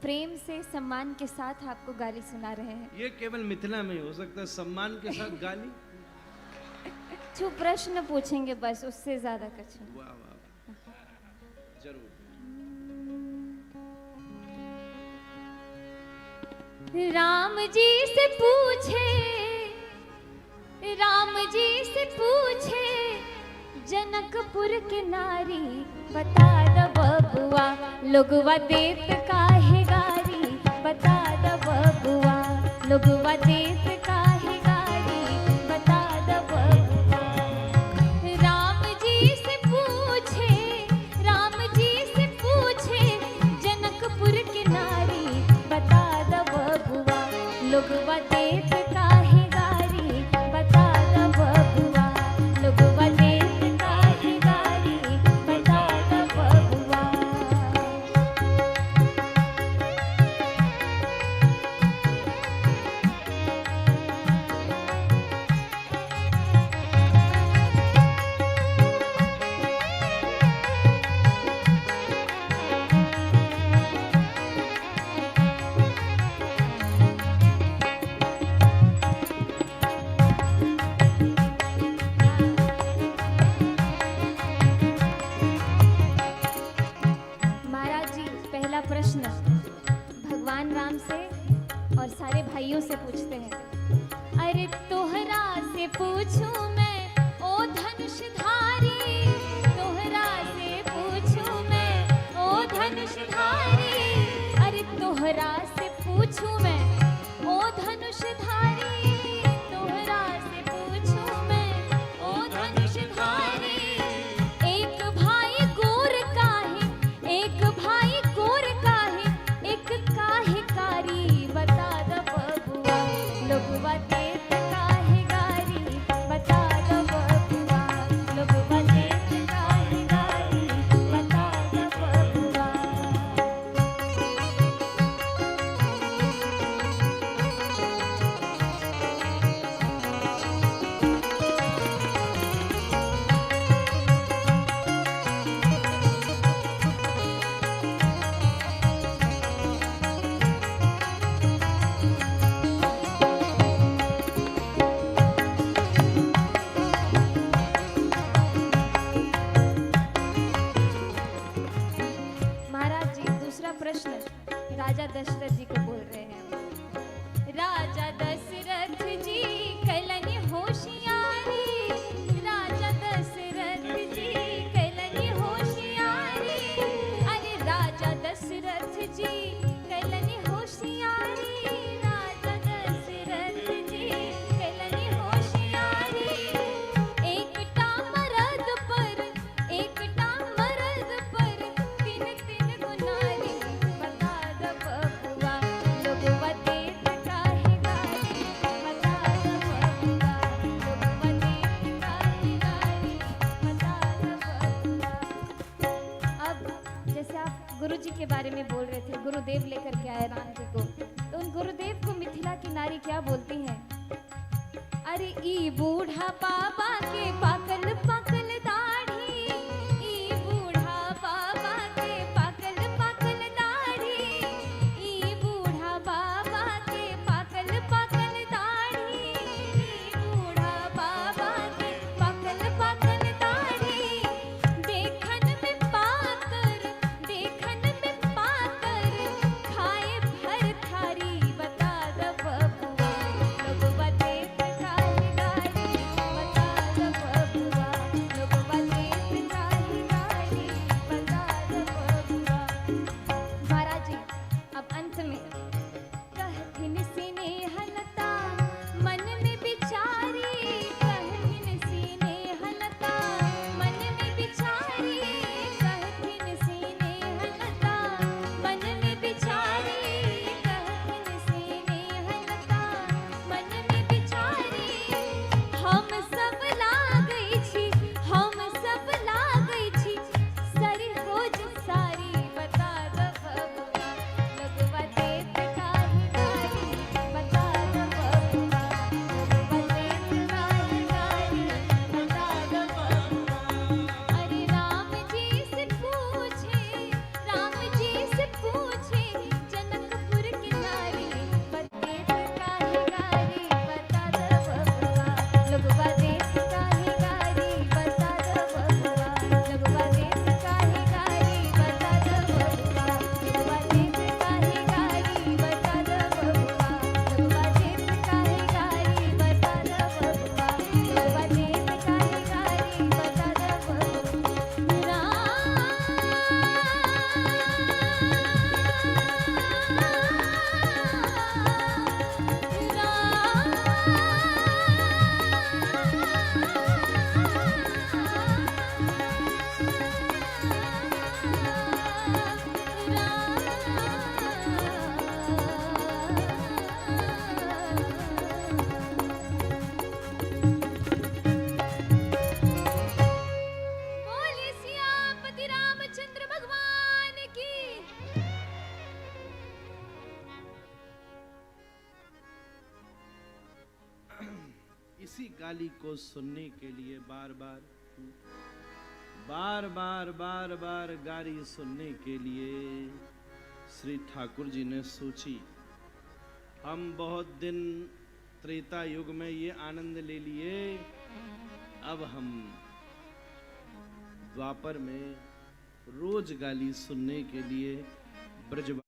प्रेम से सम्मान के साथ आपको गाली सुना रहे हैं। ये केवल मिथिला में हो सकता है, सम्मान के साथ गाली। जो प्रश्न पूछेंगे बस, उससे ज्यादा कुछ नहीं। वाह वाह वाह, जरूर। राम जी से पूछे, राम जी से पूछे जनकपुर के नारी, बता द बबुआ लोगवा देत काहे गारी, बता द बबुआ लोगवा देत काहे गारी, बता द बबुआ। राम जी से पूछे, राम जी से पूछे जनकपुर के नारी, बता द बबुआ लोगवा देत काहे गारी, बता द बबुआ लोगवा देत काहे गारी, बता द बबुआ। महाराज जी पहला प्रश्न भगवान राम से और सारे भाइयों से पूछते हैं। अरे तोहरा से पूछूं मैं ओ धनुषधारी, तोहरा से पूछूं मैं ओ धनुषधारी, अरे तोहरा से पूछूं मैं ओ धनुषधारी, तोहरा से पूछूं मैं ओ धनुषधारी, एक भाई गोर काहे, एक भाई गोर काहे, एक काहे कारी, बता द बबुआ लोगवा देत काहे गारी, बता द बबुआ लोगवा देत काहे गारी, बता द बबुआ। महाराज जी दूसरा प्रश्न राजा दशरथ जी को बोल रहे हैं। राजा दशरथ जी कलनी होशियारी, राजा दशरथ जी कलनी होशियारी, अरे राजा दशरथ जी कलनी होशियारी, राजा दशरथ जी कलनी होशियारी, एकटा मरद पर, एकटा मरद पर तीन तीन गुनारी, बता द बबुआ लोगवा देत काहे गारी, बता द बबुआ लोगवा देत काहे गारी, बता द बबुआ। अब जैसे आप गुरु जी के बारे में बोल रहे थे, गुरुदेव लेकर के आए राम जी को, तो उन गुरुदेव को मिथिला की नारी क्या बोलती है? अरे ई बूढ़ा बाबा के पाकल पाकल दाढ़ी, ई बूढ़ा बाबा के पाकल पाकल दाढ़ी, ई बूढ़ा बाबा के पाकल पाकल दाढ़ी, ई बूढ़ा बाबा के पाकल पाकल दाढ़ी, देखन में पातर, देखन में पातर, खाए भर थारी, बता द बबुआ लोगवा देत काहे गारी, बता द बबुआ इसी गाली को सुनने के लिए बार बार बार बार बार बार गाली सुनने के लिए श्री ठाकुर जी ने सोची, हम बहुत दिन त्रेता युग में ये आनंद ले लिए, अब हम द्वापर में रोज गाली सुनने के लिए ब्रज